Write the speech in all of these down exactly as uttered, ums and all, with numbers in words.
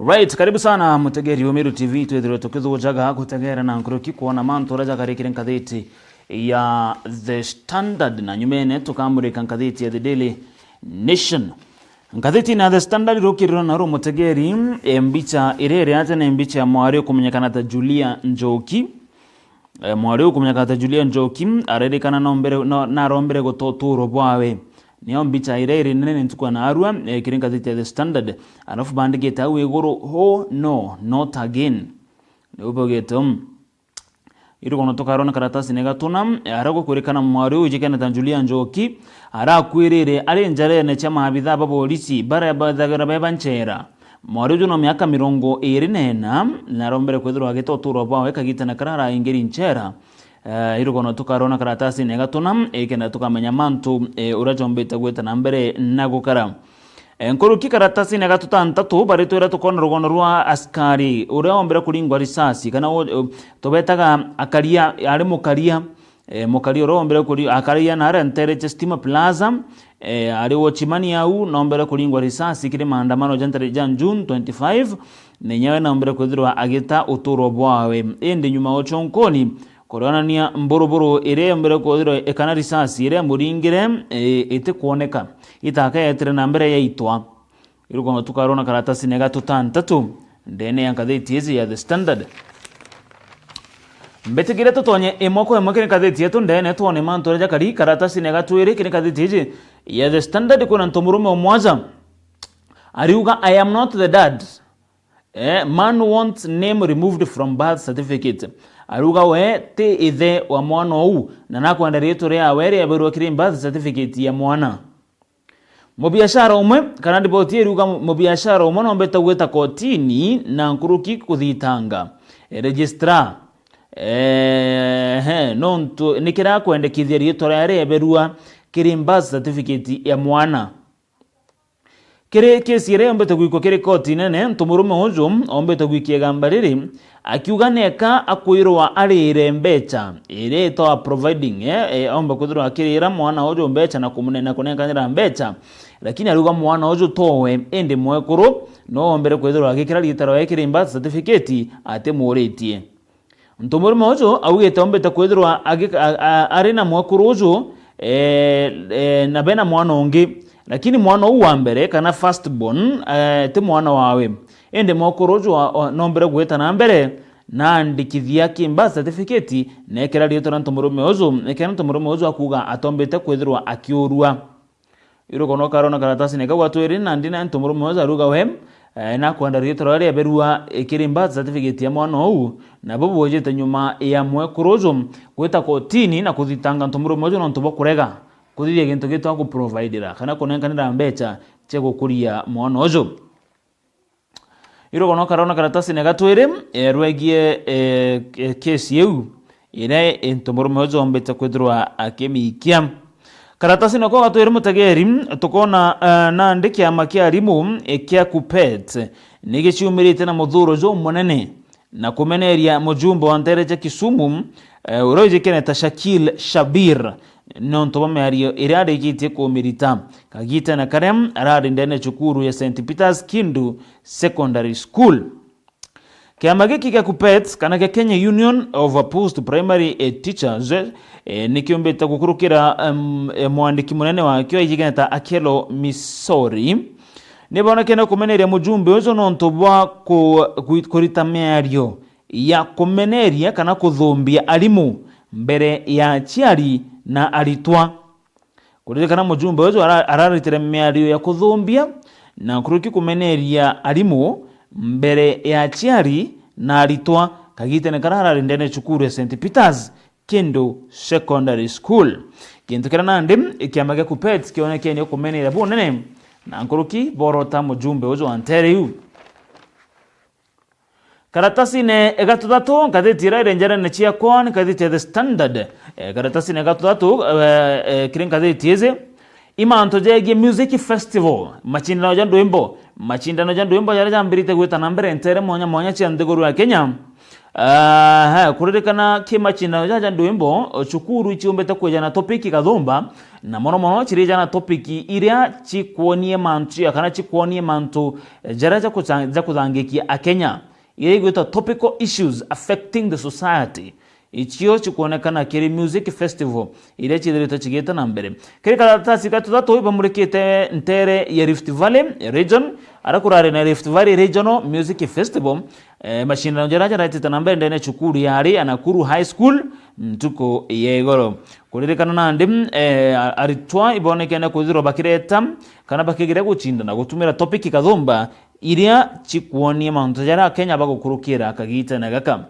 Right, karibu sana mutegeri wa Meru T V, twithirwe tukithujaga gutegera na nkuruki kwona mantu uria jakarikire ngathiti ya The Standard, na nyumene tukamurika ngathiti ya The Daily Nation. Ngathiti na The Standard rukirira na ru mutegeri, e, mbicha iria iri aja ni mbicha ya mwari ukumenyekana ta Julia Njoki. E, mwari ukumenyekana ta Julia Njoki aririkana nombere, no, narombere guta uturo bwawe. Niyo mbicha iria iri nene ni ntuku ya naarua, e, kiri ngathiti ya The Standard. Alafu bandikite au iguru, "Oh no, not again." Niu baugite, mm. Irugono tukarona karatasi ni gatuna, e, aria gukwirikana mwari uyu ujikene ta Julia Njoki, arakwirire ari njarene cia maabithaa ba borisi baria bathagira beba nchera. Mwari uju no miaka mirongo iri na ina, na arombere kwithirwa agita uturo bwawe kagitene karia araingiri nchera. Eh, irugono tukarona karatasine gatuna, ikenda tukamenya mantu, eh, uria jombite gwita na mbere na gukara. Eh, nkuruki karatasine gatutantatu, baritwira tukona rugono rwa askari uria ombire kuringwa risasi, kana u-, u-, tubetaga akaria, ari mukaria, eh, mukaria uria ombire kuri-, akaria na aria ntere cia Stima Plaza, eh, ari watchman au, nombere kuringwa risasi kiri maandamano ja ntere ja June twenty-five, na inyawe nombere kwithirwa agita uturo bwawe. Indi nyuma o chonkoni, kuronania mburuburu iria yombere kwithirwa ikana risasi iria yamuringire, eh, itikwoneka, itaka yetire na mbere yaitwa. Irugono tukarona karatasine gatutantatu ndene ya ngathiti iji ya The Standard. Mbitikire tutonye imwe kwa imwe kiri ngathiti yetu ndene, twone mantu aria jakari karatasine gatwiri kiri ngathiti iji ya The Standard. Kwina ntomurume umwe aja ariuga, "I am not the dad." Eh, man wants name removed from birth certificate. Ariuga we ti ithe wa mwana uu, na nakwenda riitwa riawe rieberwa kiri birth certificate ya mwana. Mubiashara umwe, kana riboti iriuga mu-, mubiashara umwe nombete gwita kotini na nkuruki kuthitanga, eh, registrar. Ehe, nontu nikirakwendekithia riitwa riawe rieberua kiri birth certificate ya mwana. Kiri kesi iria yombete gwikwa kiri koti nene, ntomurume uju ombete gwikia igamba riri, akiuga neka akwirwa arire mbecha iria itawa providing, eh, eh, omba kwithirwa akirira mwana uju mbecha na kumune-, na kunenkanira mbecha, lakini ariuga mwana uju towe, indi mwekuru no ombere kwithirwa agikira riitwa riawe kiri birth certificate atimuritie. Ntomurume uju augite ombite kwithirwa agi-, a-, a-, ari na mwekuru uju, eh, eh, na bena mwana ungi, lakini mwana uu wa mbere, kana first born, eh, ti mwana wawe. Indi mwekuru uju wa, wa, nombere gwita na mbere na andikithia ki birth certificate, nekira riitwa ria ntomurume uju, nekira ntomurume uju akuuga atombite kwithirwa akiurua. Irugono karona karatasine kau atwiri, nandi na ntomurume uju aruga we, eh, nakwenda riitwa riawe rieberua, eh, kiri birth certificate ya mwana uu, nabo bwojete nyuma ya mwekuru uju gwita kotini na kuthitanga ntomurume uju nontu bwa kurega kuthithia gintu gitwa guprovidira kana kunenkanira mbecha cia gukuria mwana uju. Irugono karona karatasine gatwiri, eh, rwegie, eh, eh, kesi iu iria, eh, ntomurume uju ombite kwithirwa akimiikia. Karatasi nako gatwiri mutegeri, tukona, eh, nandi kiama kia arimu, eh, kia KUPPET ni giciumirite na muthuro jumunene na kumeneria mujumbe wa ntere cia Kisumu, eh, uria ujikene ta Shakil Shabir, nontu bwa miario iria arikitie kumirita kagitene karia arari ndene cukuru ya Saint Peter's Kindu Secondary School. Kiama giki gia KUPPET, kana gia Kenya Union of Post Primary, eh, Teachers, eh, ni kiumbite gukurukira, em, eh, mwandiki munene wakio ijikene ta Akello Misori. Ni bonekene kumeneria mujumbe uju nontu bwa ku-, ku-, kurita miario ya kumeneria kana kuthumbia arimu mbere ya aciari na aritwa. Kuririkana mujumbe uju ara-, araritire miario ya kuthumbia na nkuruki kumeneria arimu mbere ya aciari na aritwa kagitene karia arari ndene cukuru ya Saint Peter's Kindu Secondary School. Gintu kiria nandi kiama gia KUPPET kionekenie kumeneria bunene na nkuruki borota mujumbe uju wa ntere iu. Karatasine gatuthatu, ngathiti iria iri njarene ciakwa ni ngathiti ya The Standard. Eh, karatasine gatuthatu, eh, eh, kiri ngathiti iji, imanto jegie music festival, macindano ja ndwimbo, macindano ja ndwimbo jaria jambirite gwita na mbere ntere mwanya mwanya cia nthiguru ya Kenya. Aha, kuririkana ki macindano jaja ja ndwimbo, cukuru iciumbite kwija na topic gathumba, Na mono mono cirijana topic iria cikwonie mantu ya kana cikwonie mantu, eh, jaria ja kucha-, ja kuthangikia Akenya, iria igwitwa topical issues affecting the society. Icio cikwonekana kiri music festival iria ciithiritwe cigite na mbere. Kiri karatasi ga tuthatu ibamurikite ntere ya Rift Valley region, aria kurari na Rift Valley Regional Music Festival, eh, macindano jaria jaretite na mbere ndene ya cukuru yari ya Nakuru High School ntuku ya igoro. Kuririkana nandi, eh, a-, aritwa ibonekene kwithirwa bakireta kana bakigeria gucindana gutumira topic kathumba iria cikwonie mantu jaria Akenya bagukurukira kagitene gaka.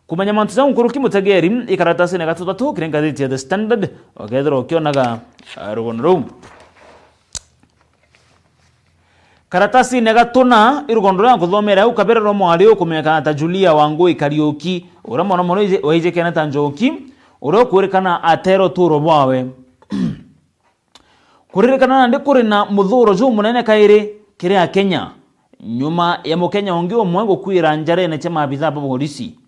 Kumenya mantu jau nkuruki, mutegeri, ikaratasine ga tuthatu kiri ngathiti ya The Standard, ukethirwa ukionaga, ah, rugono ruu. Karatasine ga tuna, irugono ruria nkuthomera au kabere rwa mwari ukumenyekana ta Julia Wangui Kariuki, uria mono mono waijikene ta Njoki, uria ukwirikana atere uturo bwawe. Kuririkana nandi kuri na muthuro jumunene kairi kiri Akenya, nyuma ya Mukenya ungi umwe gukuira njarene cia maabithaa ba borisi.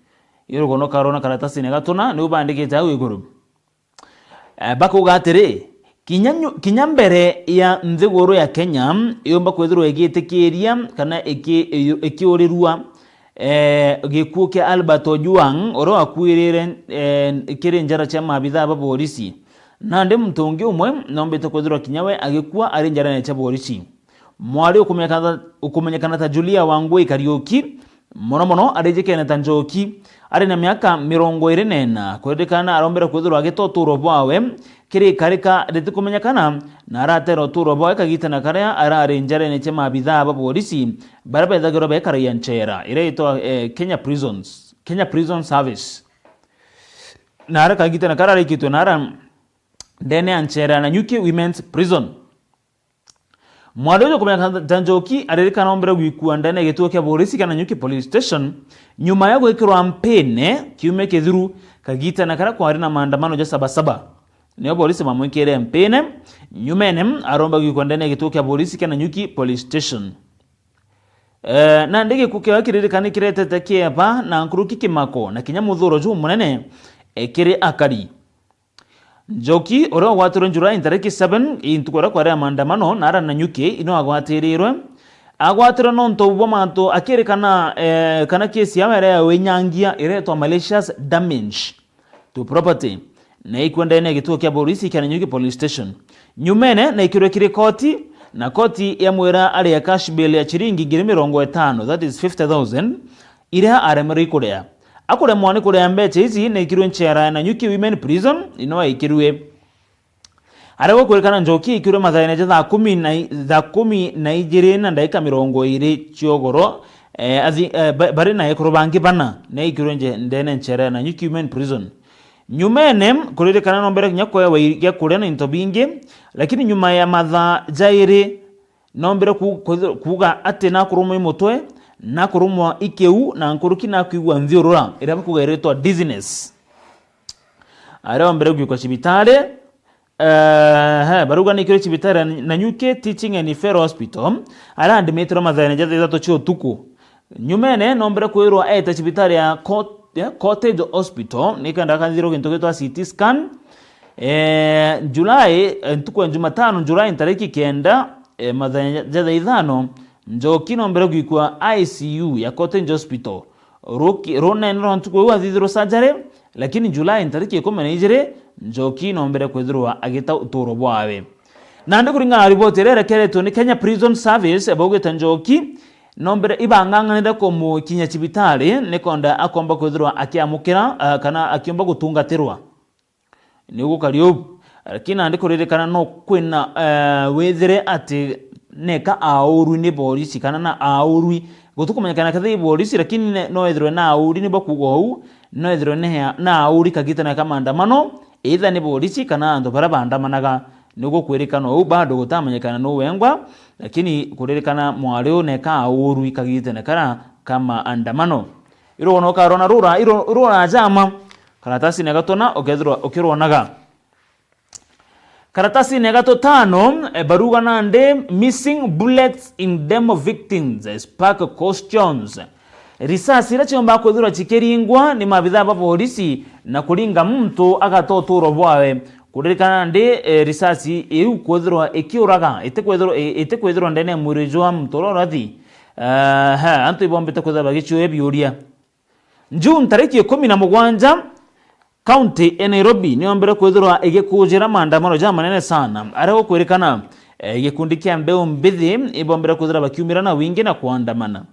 Irugono karona karatasine ga tuna niu bandikite au iguru. Eh, bakuuga atiri, kinya nyu-, kinya mbere ya nthiguru ya Kenya yumba kwithirwa igitikiria kana iki-, iyu-, ikiurirua, eh, gikuu kia Albert Ojwang, uria wakuirire, eh, kiri njara cia maabithaa ba borisi. Nandi muntu ungi umwe noombite kwithirwa kinya we agikua ari njarene cia borisi. Mwari ukumenyekana, ukumenyekana ta Julia Wangui Kariuki, mono mono arijikene ta Njoki, ari na miaka mirongo iri na ina. Kuririkana arombere kwithirwa agita uturo bwawe kiri ikarika ritikumenyekana, na aratera uturo bwawe kagitene karia arari njarene cia maabithaa ba borisi baria bethagirwa bekaragia nchera iria itwa, eh, Kenya Prisons, Kenya Prison Service. Na aria kagitene karia arikitwe na ara ndene ya nchera ya Nanyuki Women's Prison. Mwari uju kumenyekana ta Njoki aririkana ombere gwikua ndene ya gituo kia borisi kia Nanyuki Police Station nyuma ya gwikirwa mpine kiumia kithiru kagitene karia kwari na maandamano ja Sabasaba. Nio borisi bamwikire mpine, nyumene aromba gwikua ndene ya gituo kia borisi kia Nanyuki Police Station. Eh, nandi gikuu kiawe kiririkani kiretete kieba na nkuruki kimako na kinya muthuro jumunene, eh, kiri akari. Njoki, uria wagwatirwe July ntariki seven, i ntuku iria kwari ya maandamano, na ara Nanyuki, ino agwatirirwe. Agwatirwe nontu bwa mantu akirikana, eh, kana kesi yawe iria ya winyangia iretwa malicious damage to property, na ikua ndene ya gituo kia borisi kia Nanyuki Police Station. Nyumene na ikirwe kiri koti, na koti yamwira arie cash bail ya chiringi ngiri mirongo itano, that is fifty thousand, iria aremerwe ikuria. Akuremwa ni kuria mbecha ici, naikirwe nchera ya Nanyuki Women Prison, ino aikirwe. Aria gukwirikana Njoki aikirwe mathaene ja thaa kumi na i-, thaa kumi na ijiri na ndagika mirongo iri cia ugoro, eh, athi-, eh, ba-, bari na ekuru bangi bana, naikirwe nje-, ndene nchera ya Nanyuki Women Prison. Nyumene, kuririkana nombere kinya kwewa i-, gia kuria na into bingi, lakini nyuma ya mathaa jairi, Noombire ku-, ku-, kuuga ati nakurumwa i mutwe, nakurumwa i kiu, na nkuruki nakwigua nthiurura, iria bakuuga iritwa dizziness. Aria ombire gwikwa cibitari, ehe, barauga nikirwe cibitari ya Nanyuki Teaching and Referral Hospital, aria andimitirwe mathaene ja thaa ithatu cia utuku. Nyumene, noombire kwirwa eete cibitari ya Cot-, ya Cottage Hospital, nikenda akathithirwa gintu gitwa C T scan. Eh, July, eh, ntuku ya Jumatano, July ntariki kenda, eh, mathenya ja thaa ithano, Njoki noombere gwikwa I C U ya Cottage Hospital. Ruki-, runene rwa ntuku iu athithirwe surgery, lakini July ntariki ikumi na ijiri, Njoki noombere kwithirwa agita uturo bwawe. Nandi kuringana na riboti iria irekeretwe ni Kenya Prison Service, baugite Njoki noombere ibang'ang'anire kumukinyia cibitari, nikonda akomba kwithirwa akiamukira, ah, kana akiomba gutungatirwa. Ni gukari uu. Lakini nandi kuririkana no kwina, eh, withire ati neka aurwi ni borisi, kana na aurwi. Gutikumenyekana kethira i borisi, lakini ne-, no ethirwe na aurwi, ni bakuuga uu, no ethirwe ne-, na aurwi kagitene ka maandamano, either ni borisi kana antu baria baandamanaga. Ni gukwirikana uu, bado gutamenyekana nu wengwa, lakini kuririkana mwari uu neka aurwi kagitene kara ka maandamano. Irugono ukarona rura, iru-, rura jama. Karatasine ga tuna ukethirwa ukirwonaga. Karatasine ga tutano, eh, baruga nandi missing bullets in demo victims, eh, spark questions. Risasi iria ciomba kwithirwa cikiringwa ni maabithaa ba borisi na kuringa muntu agata uturo bwawe. Kuririkana ndi, eh, risasi iu kwithirwa ikiuraga, itikwithirwa, i-, itikwithirwa ndene ya mwiri jwa muntu uria urathi. Eh, ha, antu ibombite kwithirwa bagiciuria biuria. June tariki ikumi na mugwanja, kaunti ya Nairobi niyombere kwithirwa igikujira maandamano jamanene sana, aria gukwirikana, eh, gikundi kia mbeu mbithi ibombere kwithirwa bakiumira na wingi na kuandamana.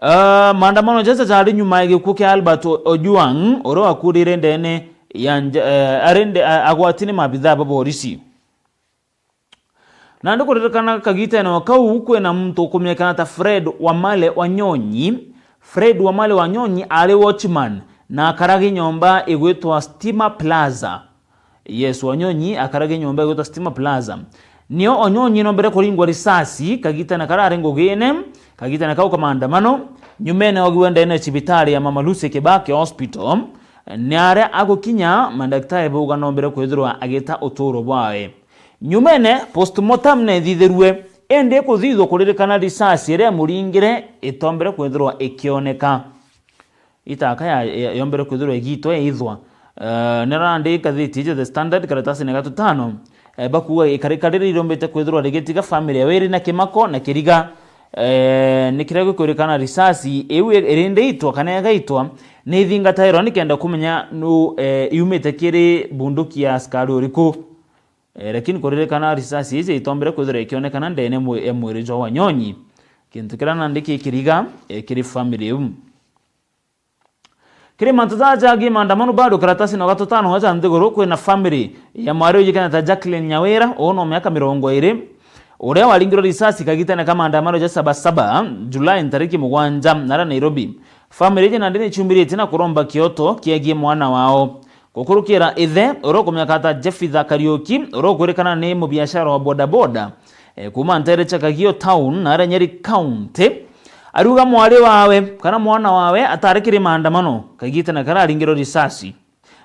Ah, maandamano jaja jari nyuma ya gikuu kia Albert O-, Ojwang, uria wakurire ndene ya nja-, eh, ari nde-, a-, agwati ni maabithaa ba borisi. Nandi kuririkana kagitene o kau kwina muntu ukumenyekana ta Fred Wamale Wanyonyi. Fred Wamale Wanyonyi ari watchman na akaraga nyomba igwitwa Stima Plaza. Yes, Wanyonyi akaraga nyomba igwitwa Stima Plaza. Nio Onyonyi nombere kuringwa risasi kagitene karia ari ngugine, kagitene kau ka maandamano, nyumene ogiwe ndene ya cibitari ya Mama Lucy Kibaki Hospital. Ni aria agukinya, madaktari bauga nombere kwithirwa agita uturo bwawe. Nyumene, postmortem nethithirue, indi kuthithwa kuririkana risasi iria yamuringire itombere kwithirwa ikioneka. Itaka ya, ya, yombere kwithirwa igitwa yaithwa. Eh, nirandi ngathiti iji The Standard, karatasi ni gatutano, eh, bakuuga ikarika riri irombite kwithirwa rigitiga family yawe iri na kimako na kiriga. Eh, ni kiria gikwirikana risasi iu i-, irindi itwa kana igaitwa, ni ithingatairwa nikenda kumenya nu, eh, yumite kiri bunduki ya askari uriku. Eh, lakini kuririkana risasi iji itombere kwithirwa ikionekana ndene mwi-, ya mwiri jwa Wanyonyi, kintu kiria nandi kikiriga, eh, kiri family iu. Kiri mantu jaja gi maandamano bado, karatasi no gatutano aja nthiguru, kwina family ya mwari ujikana ta Jacqueline Nyawira, uu no miaka mirongo iri, uria waringirwe risasi kagitene ka maandamano ja Sabasaba, Julai ntariki mugwanja, nara Nairobi. Family iji nandi nichumbiritie na kuromba kioto kiegie mwana wao. Gukurukira ithe, uria ukumenyeka ta Jefitha Kariuki, uria ukwirikana ni mubiashara wa bodaboda, eh, kuma ntere cia Kagio Town, na aria Nyeri County, ariuga mwari wawe, kana mwana wawe, atari kiri maandamano, kagitene karia aringirwe risasi,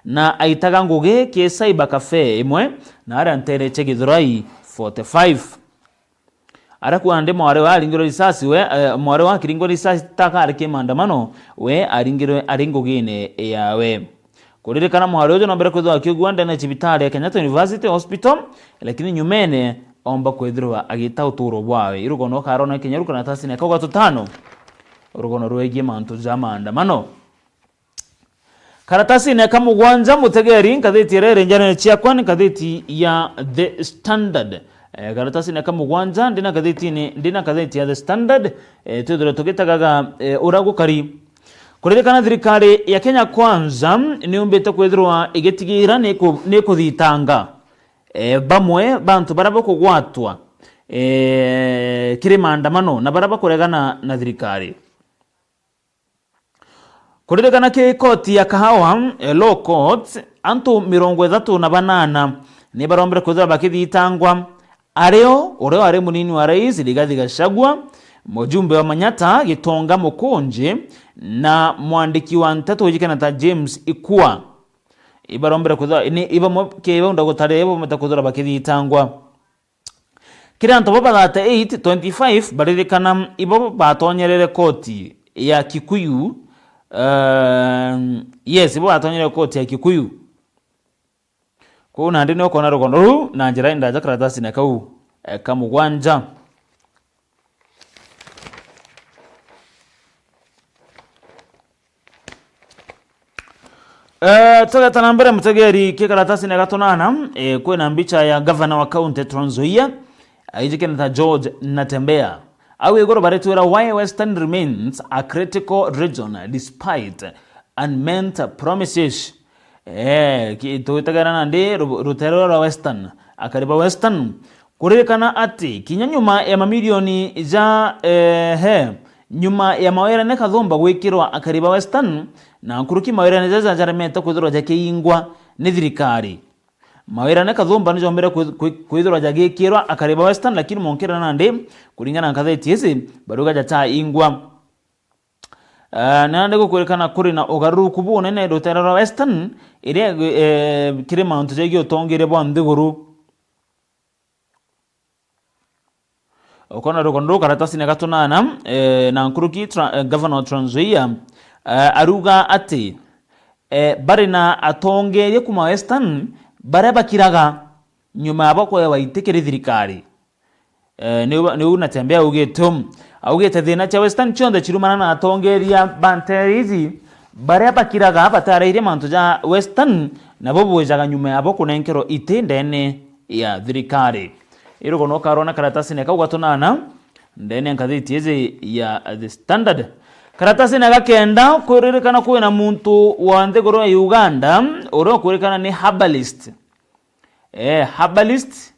na aitaga ngugi ki cyber cafe imwe, na aria ntere cia Githurai forty-five. Aria kuuga ndi mwari we aringirwe risasi, we, eh, mwari we akiringwa risasi takari ki maandamano, we aringirwe ari ngugine yawe. Kuririkana mwari uju nombere kwithirwa akiugua ndene ya cibitari ya Kenyatta University Hospital, lakini nyumene omba kwithirwa agita uturo bwawe. Irugono karona kinya rukaratasi na kau gatutano, rugono rwegie mantu ja maandamano. Karatasine ka mugwanja, mutegeri, ngathiti iria iri njarene ciakwa ni ngathiti ya The Standard. Eh, karatasine ka mugwanja, ndina ngathitine, ndina ngathiti ya The Standard, eh, twithirwe tugitagaga, eh, uria gukari. Kuririkana thirikari ya Kenya Kwanza niumbite kwithirwa igitigira niku-, nikuthitanga, eh, bamwe bantu baria bakugwatwa, eh, kiri maandamano na baria bakuregana na thirikari. Kuririkana ki koti ya Kahawa, eh, Law Court, antu mirongo ithatu na banana ni barombere kwithirwa bakithitangwa, ario uria wari munini wa rais Rigathi Gachagua, mujumbe wa Manyatta Gitonga Mukunji, na mwandiki wa nteto ujikana ta James Ikua. Ibarombere kwithirwa, ni ibamwe kiba unda gutari ibamwe ta kwithirwa bakithitangwa. Kiri antu baba thirty-eight, twenty-five baririkana ibo batonyerere koti ya Kikuyu. Ehm, yes, ibo batonyerere koti ya Kikuyu. Kuu nandi ni ukona rugono ruu na njira indaja karatasine kau, eh, ka mugwanja. Eh, tugeta na mbere, mutegeri, ki karatasine ga tunana, eh, kwina mbicha ya gavana wa kaunti Trans Nzoia, aijikene ta George Natembeya. Au iguru baritwira, "Why Western remains a critical region despite unmet promises." Eh, ki-, tugitegera nandi ru-, rutere rwa Western, akari ba Western, kuririkana ati kinya nyuma ya mamilioni ja, eh, he, nyuma ya mawirane kathumba gwikirwa akari ba Western, na nkuruki mawirane jaja jaremete kwithirwa jakiingwa ni thirikari. Mawirane kathumba nijombere kwi-, kwi-, kwithirwa jagikirwa akari ba Western, lakini monkirana nandi, kuringana na ngatheti ici, baruga jataingwa. Eh, nandi gukwirikana kuri na ugaruruku bunene rutere rwa Western, iria, eh, kiri mantu jegii utongeria bwa nthiguru. Ukona rugono ruu karatasine ga tunana, eh, na nkuruki Tra-, eh, Governor wa Trans Nzoia, eh, aruga ati, eh, bari na atongeria kuma Western baria bakiraga nyuma ya bo kwewa iti kiri thirikari. Eh, niu, niu Natembeya augite uu. Augite thina cia Western cionthe cirumana na atongeria ba nteere iji baria bakiraga batarairie mantu ja Western, nabo bwijaga nyuma yabo kunenkerwa iti ndene ya thirikari. Irugono ukarona karatasine kau gatunana ndene ya ngathiti iji ya The Standard. Karatasine ga kenda, kwiririkana kwina muntu wa nthiguru ya Uganda uria ukwirikana ni herbalist. Eh, herbalist.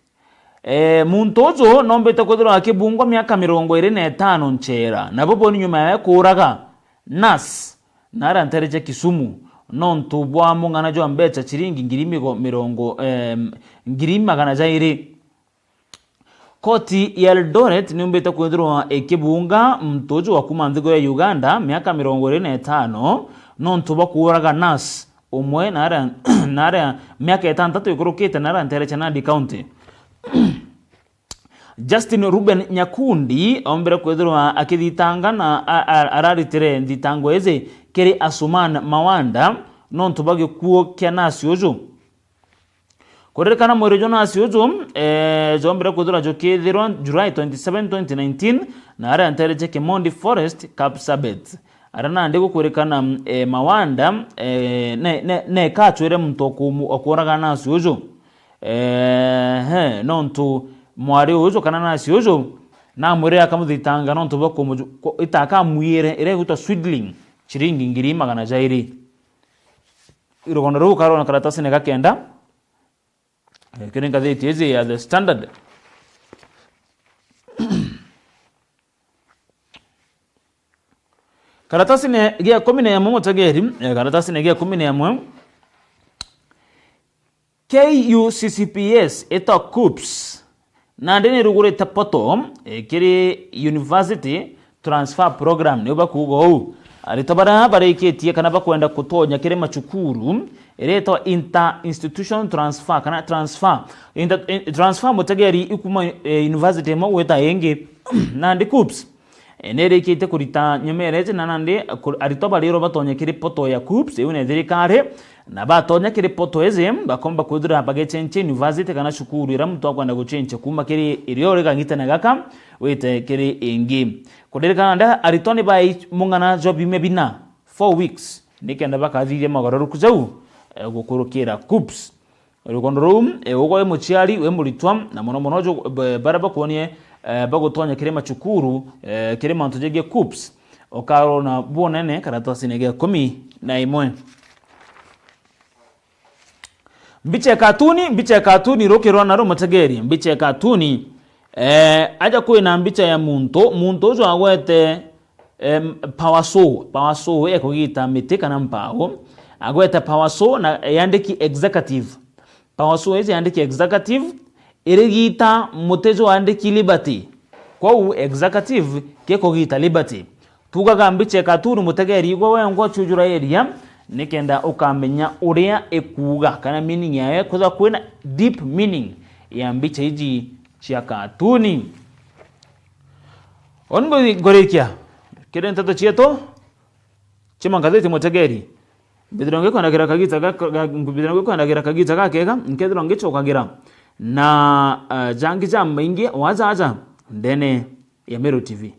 Eh, muntu uju nombite kwithirwa akibungwa miaka mirongo iri na itano nchera, na bubu ni nyuma yawe kuuraga nurse na aria nteere cia Kisumu nontu bwa mung'ana jwa mbecha chiringi ngiri migo-, mirongo, em, ngiri magana jairi. Koti ya Eldoret niumbite kwithirwa ikibunga muntu uju wa kuuma nthiguru ya Uganda miaka mirongo iri na itano nontu bwa kuuraga nurse umwe na aria, na aria miaka itantatu ikurukite na aria nteere cia Nandi County. Justin Ruben Nyakundi ombire kwithirwa akithitanga na a-, a-, araritire nthitango iji kiri Asuman Mawanda nontu bwa gikuo kia nurse uju. Kuririkana mwiri jwa nurse uju, eh, jombire kwithirwa jukithirwa July twenty-seven, twenty nineteen, na aria nteere cia Kimondi Forest, Kapsabet. Aria nandi gukwirikana, eh, Mawanda, eh, ne, ne, neka acwire muntu wa kumu-, wa kuuraga nurse uju. Eh, he, nontu mwari uju kana nurse uju namwirire akamuthitanga nontu bwa kumu-, ku-, ita akamwire iria igwitwa swindling, chiringi ngiri magana jairi. Irugono riu ukarona karatasine ga kenda, eh, kiri ngathiti iji ya The Standard. Karatasine gia ikumi na imwe, mutegeri, eh, karatasine gia ikumi na imwe, K U C C P S ita KUCCPS, nandi nirugurite portal, eh, kiri University Transfer Program, niu bakuuga uu. Aritwa baria barikitie kana bakwenda kutonya kiri macukuru, iria itwa inter-institution transfer, kana transfer. Inter-, in-, transfer, mutegeri, ikuma, eh, university imwe gwita ingi. Nandi KUCCPS, eh, nirikitie kurita nyumera iji, na nandi ku-, aritwa barirwa batonye kiri portal ya KUCCPS, iu ni thirikari, na batonya kiri portal iji, bakomba kwithira bagechenche university kana cukuru iria muntu akwenda guchenche kuuma kiri iria uri kang'itene gaka wite kiri ingi. Kuririkana nandi aritwa ni bai mung'ana jwa biumia bina, four weeks, nikenda bakathithia mogaruruku jau, eh, gukurukira KUCCPS. Rugono ruu, e, ugwe wi muciari, wi muritwa, na mono mono ju-, b-, baria bakwonie, e, bagutonya kiri macukuru, e, kiri mantu jegie KUCCPS, ukarona bwonene karatasine gia ikumi na imwe. Mbicha ya katuni, mbicha ya katuni, rukirwa na rumutegeri, mbicha ya katuni, e, aja kwina mbicha ya muntu, muntu uju agwete, em, power saw, power saw ya kugita miti kana mpau, agwete power saw na yandiki executive. Power saw iji yandiki executive, irigita muti jwa andiki Liberty. Kwou executive kikugita Liberty. Tugaga mbicha ya katuni, mutegeri igwe wengwa chujura area, nikenda ukamenya uria ikuuga, kana meaning yayo, kwithwa kwina deep meaning ya mbicha iji cia katuni. Oni ngurikia kiri nteto cietu cia mangathiti, mutegeri. Mbithirwa ngikwendagira kagita ga, ga, mbithirwa ngikwendagira kagita gakega, nkethirwa ngicokagira na, eh, jangi jamaingi wajaja ndene ya Meru T V.